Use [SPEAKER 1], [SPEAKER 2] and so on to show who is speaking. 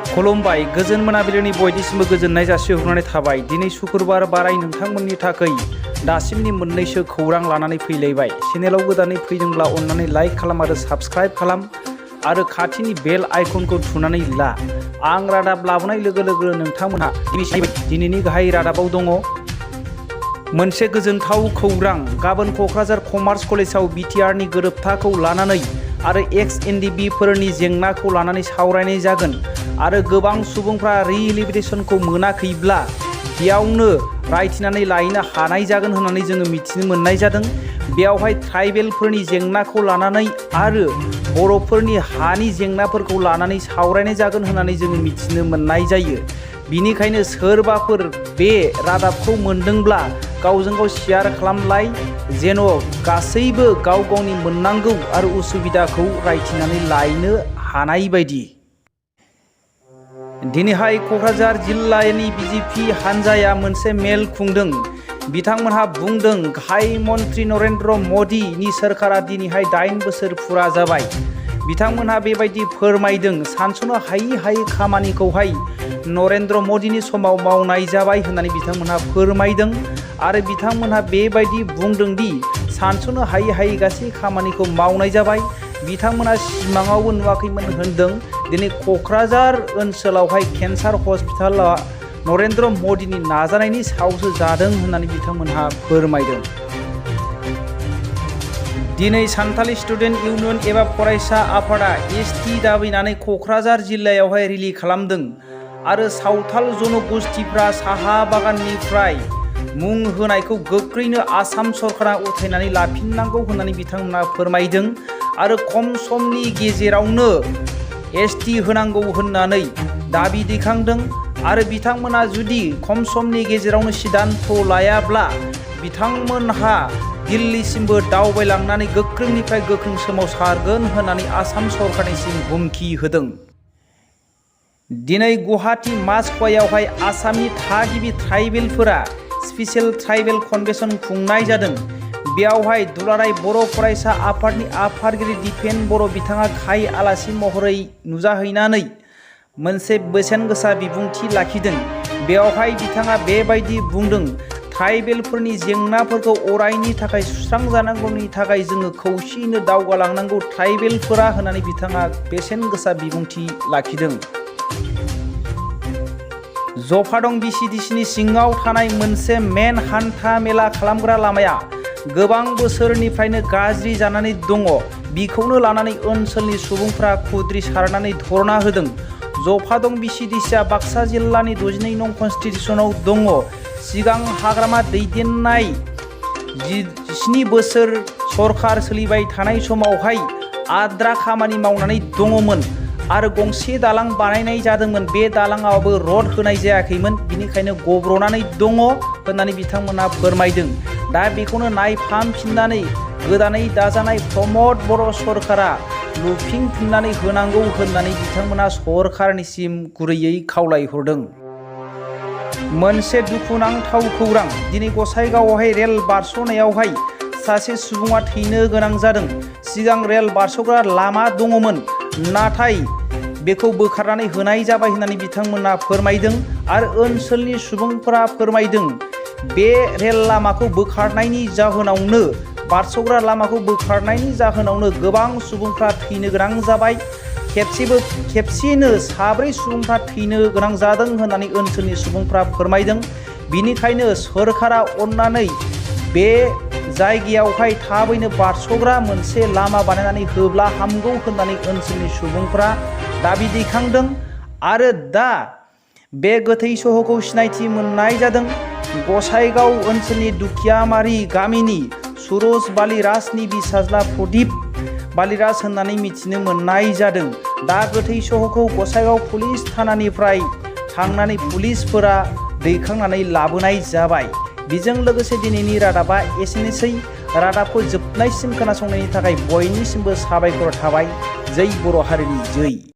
[SPEAKER 1] खुलुमबाय गोजोन मोनाबिलिनि बयनिसिमबो गोजोननाय जासिहरनानै थाबाय। दिनै शुक्रबार बाराय नोंथांमोननि थाखाय दासिमनि मोननैसो खौरां लानानै फैलायबाय। चेनेलाव गोदानै फैदोंब्ला अन्नानै लाइक खालाम आरो साबस्क्राइब खालाम आरो खाथिनि बेल आइकनखौ थुनानै ला। आं रादाब लाबोनाय लोगो लोगो नोंथांमोनहा दिनैनि गाहाय रादाबाव दङ मोनसे गोजोनथाव खौरां। गाबोन क'क्राझार कमार्स कलेजाव बिटिआरनि गोरोबथाखौ लानानै आरो NDFB फोरनि जेंनाखौ लानानै सावरायनाय जागोन आरो गोबां सुबुंफ्रा रिहेबिलिटेसनखौ मोनाखैब्ला बेयावनो रायथिनानै लायनो हानाय जागोन होननानै जोङो मिथिनो मोननाय जादों। बेयावहाय ट्राइबेलफोरनि जेंनाखौ लानानै आरो बर'फोरनि हानि जेंनाफोरखौ लानानै सावरायनाय जागोन होननानै जोङो मिथिनो मोननाय जायो। बिनिखायनो सोरबाफोर बे रादाबखौ मोनदोंब्ला गावजों गाव शेयार खालामलाय, जेन' गासैबो गाव गावनि मोननांगौ आरो उसुबिदाखौ रायथिनानै लायनो हानाय बायदि। दिनैहाय क'क्राझार जिल्लानि BJP हान्जाया मोनसे मेल खुंदों। बिथांमोनहा बुंदों गाहाय मन्त्रि नरेन्द्र मदिनि सोरखारा दिनैहाय 8 बोसोर फुरा जाबाय। बिथांमोनहा बेबायदि फोरमायदों सानस'नो हायै खामानिखौहाय नरेन्द्र मदिनि समाव मावनाय जाबाय होननानै बिथांमोनहा फोरमायदों आरो बिथांमोनहा बेबायदि बुंदों दि सानस'नो हायै गासै खामानिखौ मावनाय जाबाय। बिथांमोना सिमाङावबो नुवाखैमोन होनदों। दिनै क'क्राझार ओनसोलावहाय केन्सार हस्पिटाला नरेन्द्र मदिनि नाजानायनि सायावसो जादों होननानै बिथांमोनहा फोरमायदों। दिनै सान्तालि स्टुडेन्ट इउनियन एबा फरायसा आफादा ST दाबिनानै क'क्राझार जिल्लायावहाय रेलि खालामदों आरो सावथाल जनगोष्ठीफ्रा साहा बागाननिफ्राय मुं होनायखौ गोख्रैनो आसाम सरकारा उथायनानै लाफिननांगौ होननानै बिथांमोना फोरमायदों आरो खम समनि गेजेरावनो ST होनांगौ होननानै दाबि दैखांदों आरो बिथांमोना जुदि खम समनि गेजेरावनो सिद्धान्त लायाब्ला बिथांमोनहा दिल्लीसिमबो दावबायलांनानै गोख्रोंनिफ्राय गोख्रों सोमावसारगोन होननानै आसाम सरकारनिसिम हुमखि होदों। दिनै गुवाहाटी मासख'यावहाय आसामनि थागिबि ट्राइबेलफोरा स्पेशेल ट्राइबेल कन्भेन्सन खुंनाय जादों। बेयावहाय दुलाराय बर' फरायसा आफादनि आफादगिरि दिपेन बर' बिथाङा गाहाय आलासि महरै नुजाहैनानै मोनसे बेसेन गोसा बिबुंथि लाखिदों। बेयावहाय बिथाङा बेबायदि बुंदों ट्राइबेलफोरनि जेंनाफोरखौ अरायनि थाखाय सुस्रांजानांगौनि थाखाय जोङो खौसेयैनो दावगालांनांगौ ट्राइबेलफोरा होननानै बिथाङा बेसेन गोसा बिबुंथि लाखिदों। जफादं BCDCनि सिङाव थानाय मोनसे मेन हान्था मेला खालामग्रा लामाया गोबां बोसोरनिफ्रायनो गाज्रि जानानै दङ। बिखौनो लानानै ओनसोलनि सुबुंफ्रा खुद्रि सारनानै धरना होदों। जफादं BCDCआ बाक्सा जिल्लानि 62 नं कन्स्टिटिउसनाव दङ। सिगां हाग्रामा दैदेननाय 17 बोसोर सरकार सोलिबाय थानाय समावहाय आद्रा खामानि मावनानै दङमोन आरो गंसे दालां बानायनाय जादोंमोन। बे दालाङावबो रड होनाय जायाखैमोन, बिनिखायनो गब्र'नानै दङ होननानै बिथांमोना फोरमायदों। दा बेखौनो नायफामफिननानै गोदानै दाजानाय प्रमद बर' सरकारा लुफिननानै होनांगौ होननानै बिथांमोना सरकारनिसिम गुरैयै खावलायहरदों। मोनसे दुखुनांथाव खौरां। दिनै गसाइगावआवहाय रेल बारस'नायावहाय सासे सुबुङा थैनो गोनां जादों। सिगां रेल बारस'ग्रा लामा दङमोन, नाथाय बेखौ बोखारनानै होनाय जाबाय होननानै बिथांमोना फोरमायदों आरो ओनसोलनि सुबुंफोरा फोरमायदों बे रेल लामाखौ बोखारनायनि जाहोनावनो बारस'ग्रा लामाखौ बोखारनायनि जाहोनावनो गोबां सुबुंफ्रा थैनो गोनां जाबाय। खेबसेयैनो 7 सुबुंफ्रा थैनो गोनां जादों होननानै ओनसोलनि सुबुंफ्रा फोरमायदों। बिनिखायनो सरकारा अननानै बे जायगायावहाय थाबैनो बारस'ग्रा मोनसे लामा बानायनानै होब्ला हामगौ होननानै ओनसोलनि सुबुंफ्रा दाबि दैखांदों आरो दा बे गोथै सहखौ सिनायथि मोननाय जादों। गसाइगाव ओनसोलनि दुखियामारि गामिनि सुरज बालिराजनि बिसाज्ला प्रदीप बालिराज होननानै मिथिनो मोननाय जादों। दा गोथै सहखौ गसाइगाव पुलिस थानानिफ्राय थांनानै पुलिसफोरा दैखांनानै लाबोनाय जाबाय। बेजों लोगोसे दिनैनि रादाबा एसेनोसै। रादाबखौ जोबनायसिम खोनासंनायनि थाखाय बयनिसिमबो साबायखर थाबाय। जै बर' हारिनि जै।